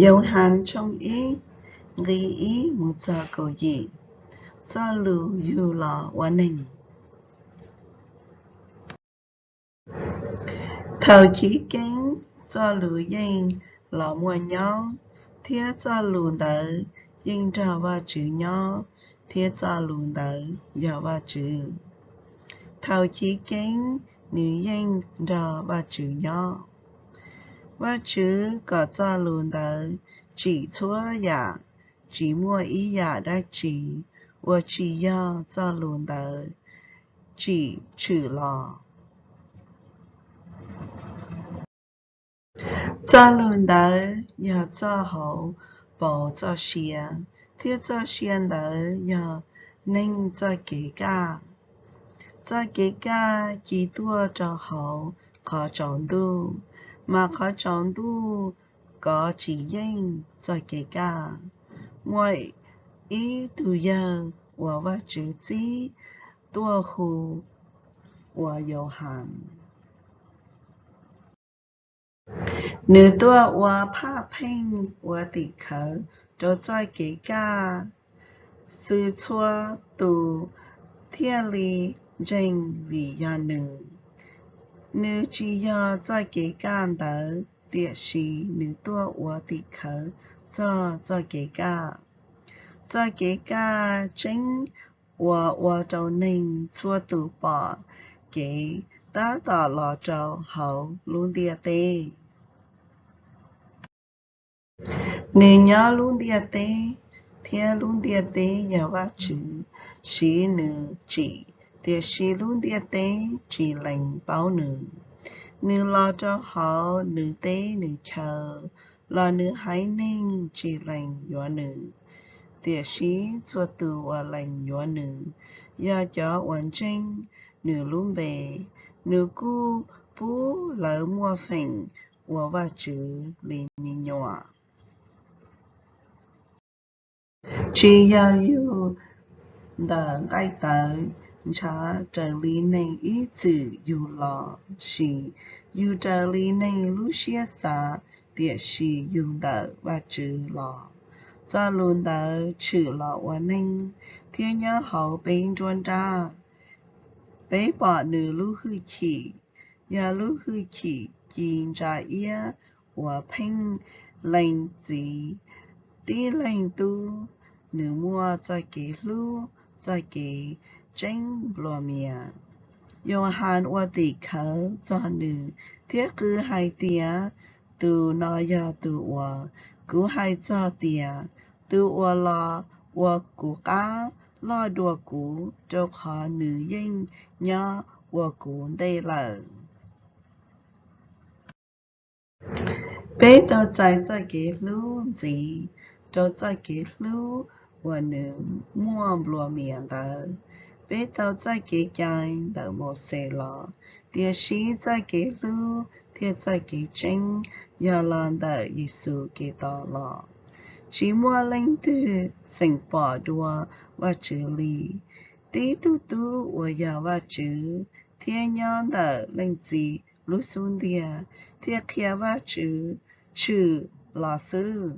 Yauhas tshooj ib, nqi ib mus txog kaum yim. Txoj lus yug los ua neeg. Thaum chiv keeb txoj lus yeej los muaj nyob, thiab txoj lus ntawd yeej nrog Vajtswv nyob, thiab txoj lus ntawd yog Vajtswv. Thaum chiv keeb nws yeej nrog Vajtswv nyob. Vajtswv kom txoj lus ntawd tsim txhua yam, tsis muaj ib yam dab tsi uas tsis yog txoj lus ntawd tsim tshwm los. Txoj lus ntawd yog txoj hauv paus txoj sia, thiab txoj sia ntawd yog neeg txoj kev kaj. Txoj kev kaj ci tuaj rau hauv qhov tsaus ntuj, mas qhov tsaus ntuj kov tsis yeej txoj kev kaj. Muaj ib tug yawg uas Vajtswv txib tuaj hu ua Yauhas. Nws tuaj ua phaj pheej ua tim khawv rau txoj kev kaj. Xwv txhua tus thiaj li ntseeg vim yog nws. Nws tsis yog txoj kev kaj ntawd, tiam sis nws tuaj ua tim khawv txog txoj kev kaj. Txoj kev kaj tseeb uas ua rau neeg txhua tus pom kev tab tom los rau hauv lub ntiaj teb. Nws nyob lub ntiaj teb, thiab lub ntiaj teb yog Vajtswv siv nws tsim, tiam sis lub ntiaj teb tsis lees paub nws. Nws los rau hauv nws teb nws chaw, los nws haiv neeg tsis lees yuav nws. Tiam sis txhua tus uas lees yuav nws yog cov uas ntseeg nws lub npe, nws kuj pub lawv muaj feem ua Vajtswv li me nyuam. Tsis yog yug ntawm nqaij tawv ntshav raws li neeg ib txwm yug los, sis yug raws li neeg lub siab xav, tiam sis yug ntawm Vajtswv los. Txoj lus ntawd tshwm los ua neeg thiab nyob hauv peb nruab nrab. Peb pom nws lub hwj chim, yog lub hwj chim ci ntsa iab uas pheej lees txiv tib leeg tub. Nws muaj txoj kev hlub, txoj kev tseeb nplua mias. Yauhas ua tim khawv txog nws thiab qw hais tias, tus no yog tus uas kuv hais txog tias, tus uas los ua kuv qab loj dua kuv, rau qhov nws yeej nyob ua kuv ntej lawm. Peb tau txais txoj kev hlub ntxiv rau txoj kev hlub uas nws muaj nplua mias ntawd. Peb tau txoj kev cai ntawm Mauxes los, tiam sis txoj kev hlub thiab txoj kev tseeb yog los ntawm Yexus Khetos los. Tsis muaj leej twg xeem pom dua Vajtswv li. Tib tug tub uas yog Vajtswv thiab nyob ntawm Leej Txiv lub xub ntiag thiaj qhia Vajtswv tshwm los xwb.